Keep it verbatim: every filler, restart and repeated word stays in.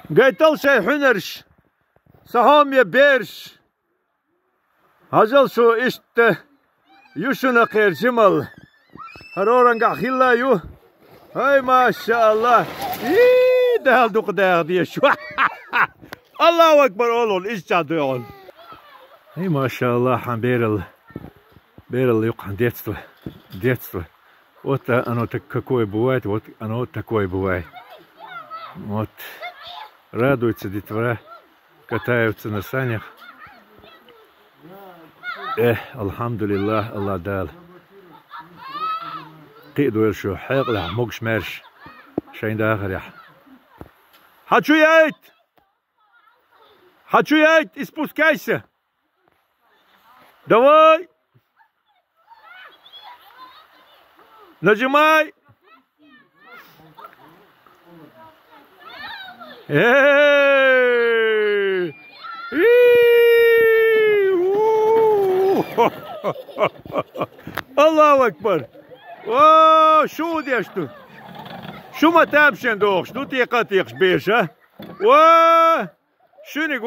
Гайтал шайн хьуьнарш, сан хьоме бераш. Хьажал шу, иштта ю шуна кхерчимал. ХӀароранга хилла ю. Хай, машааллахӀ. Ий, Дала дукха даха дезаш. Аллаху акбар, олула, иза чӀа доьгӀна. Хай, машааллахӀ, хьан берал. Берал юкъахь детство. Детство. Вот оно так какое бывает, вот оно такое бывает. Вот. Радуется детвора, катаются на санях. Э, алхьамдулиллахӀ, Аллах Дала. Кхин а дойла шу, хьекъалехь, могуш-маьрша шайн дахарехь. Хьан чу яйта? Хьан чу яйта, испускайся! Давай! Нажимай! Эй! Ий! У! Аллаху акбар! О, шу деш ду! Шу ма тамашен дохуш ду, текха а текхаш бераш, а? О! Шуьниг